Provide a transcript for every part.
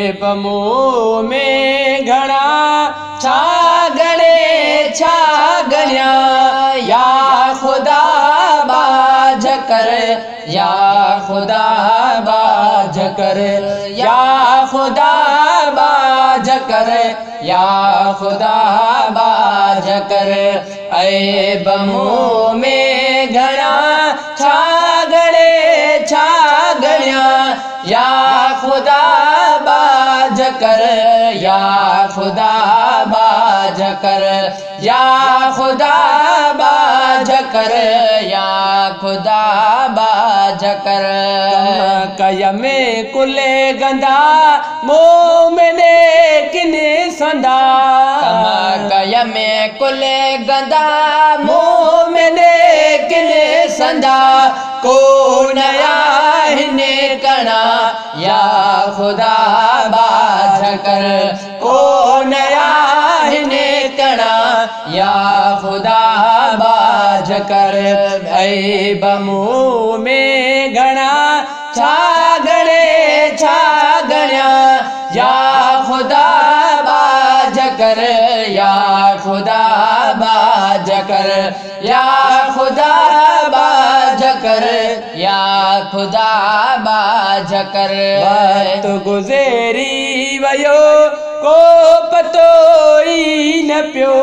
عيب مون ۾ گهڻا ڇا ڳڻي ڇا ڳڻيان يا خدا ٻاجهه ڪر يا خدا ٻاجهه ڪر يا خدا ٻاجهه ڪر يا خدا ٻاجهه ڪر عيب مون ۾ گهڻا ڇا ڳڻي ڇا ڳڻيان يا خدا ٻاجهه ڪر يا خدا ٻاجهه ڪر يا خدا ٻاجهه ڪر يا خدا ٻاجهه ڪر ڪيم ڪل گندا مومن ڪن سندا ڪم ڪيم ڪل گندا مومن ڪن سندا ڪو نه آهن ڪڻا يا خدا ٻاجهه ڪر ڪو نه آهن ڪڻا يا خدا ٻاجهه ڪر عيب مون ۾ گهڻا ڇا ڳڻي ڇا ڳڻيان يا خدا ٻاجهه ڪر يا خدا ٻاجهه ڪر يا خدا ٻاجهه ڪر يا خدا ٻاجهه ڪر وقت گذري ويو ڪو پتو ئي نه پيو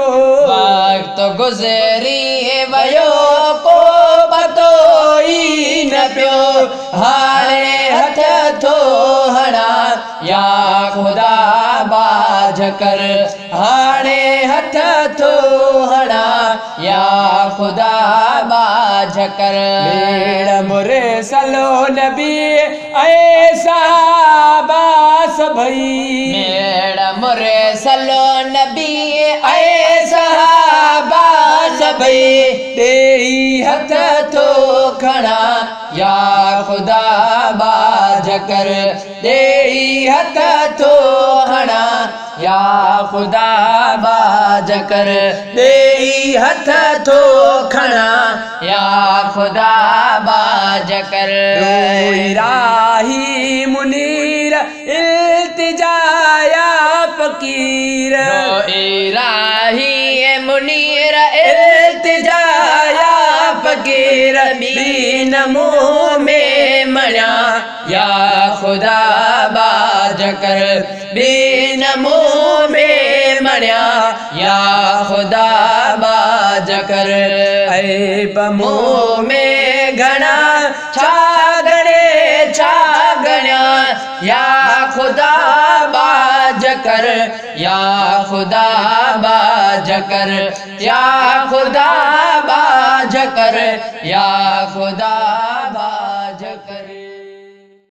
وقت گذري ويو ڪو پتو ئي نه پيو هاڻي هٿ ٿو هڻان يا خدا ٻاجهه ڪر هاڻي هٿ ٿو هڻان يا خدا ٻاجهه ڪر ميڙ مرسلو نبي ۽ صحابه سڀئي ميڙ مرسلو نبي ۽ صحابه سڀئي ڏيئي هٿ ٿو کڻان يا خدا ٻاجهه ڪر ڏيئي هٿ ٿو کڻان يا خدا ٻاجهه ڪر ڏيئي هٿ ٿو کڻان يا خدا ٻاجهه ڪر روئي راهي منير التجا يا فقير روئي راهي منير التجا يا فقير ٻي نه مون ۾ مڻيا يا خدا ٻاجهه ڪر ٻي نه مون ۾ مڻيا يا خدا ٻاجهه ڪر عيب مون ۾ گهڻا ڇا ڳڻي ڇا ڳڻيان يا خدا ٻاجهه ڪر يا خدا ٻاجهه ڪر يا خدا ٻاجهه ڪر يا خدا.